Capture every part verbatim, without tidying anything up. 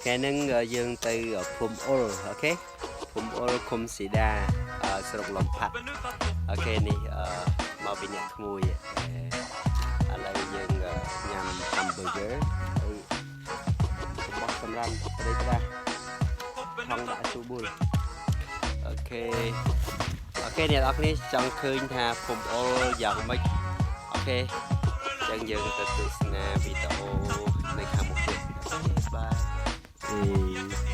Kơ năng, ơ, yơ̆ng tơ, ơ, Phum Ôl, ok? Phum Ôl, Khum Sida, ơ, srŭk Lom Phat. Ok, anai, ơ, mâo ƀing ñu kơmui. Ơ, lĕ yơ̆ng, ơ, ñăm hamburger. Ơ, kơƀah samram, pơdai pơdah. Thŏng đă su ƀul. Ok. Ok, anai, ok, anai, čang khơi tha Phum Ôl, yơ̆ng mĕč. Ok. Čang yơ̆ng tơ tŭ sna video anai khă mŭt. Ok, bye. Ê,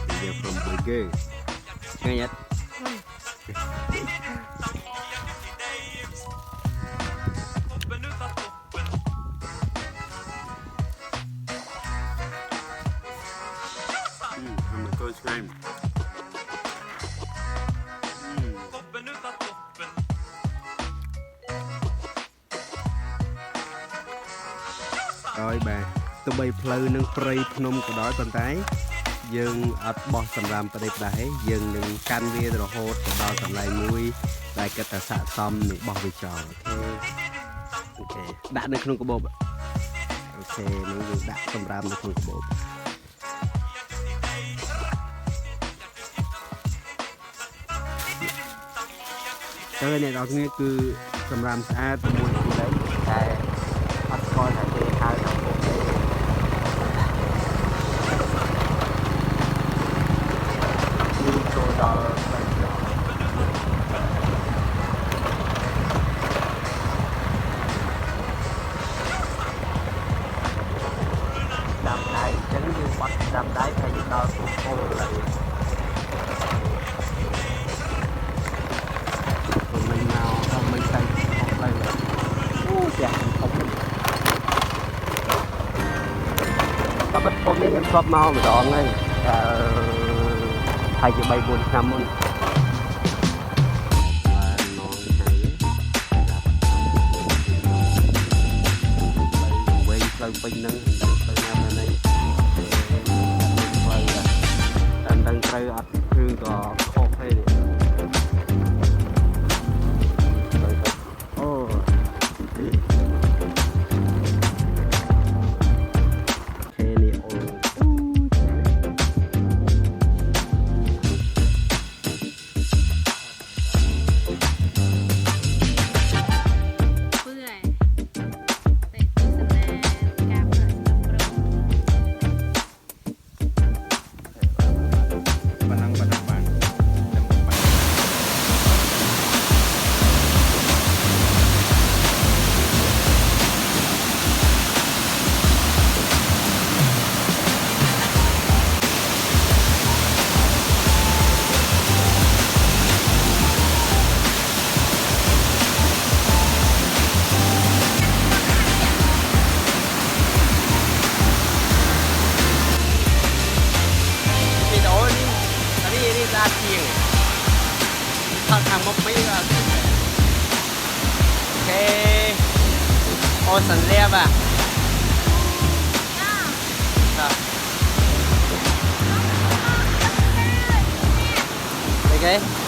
bây giờ Phum burger. Ngon nhất. Mm, I'm a good time. Mm. Rồi bà, tụi bay plư nâng prây Phnom Kđoi bàn tay. Yơ̆ng ăt ƀuh samram pơdai pơdah hĕ, yơ̆ng nâng kăn wĕ rơhôt, kơ đao tơlơi ngui, đai kơ ta să tăm nâng ƀuh wĕ čô. Ok. Ok. Đă nâng kơnung kơƀôp. Ok, nâng yơ̆ng đă samram nâng kơnung kơƀôp. Tơ anai đao tơngia kơ samram sơăt, mơ̆ng tơlơi, tơlơi, ăt kơ tơlơi, tơlơi, tơlơi. Dăm đáy, chắn như bật dăm đáy hay gì đó cũng không là. Tụi mình nào, tụi mình tay không tay là. Ú, chà, không. Tao bắt con đi ăn sop mau mà đón ngay. Ờ, hai triệu bảy bốn năm luôn. Wĕng plơi pênh năng, plơi ngă anai. Plơi, đang đang plơi ăt, hư kơ khŏk hơi. Ô. Hơi anai, ô. Ê, đổ đi. Tao đi, đi ra tiền. Thật thằng một mấy là ok. Ô, sẵn lẹ bà. Sao? Ok.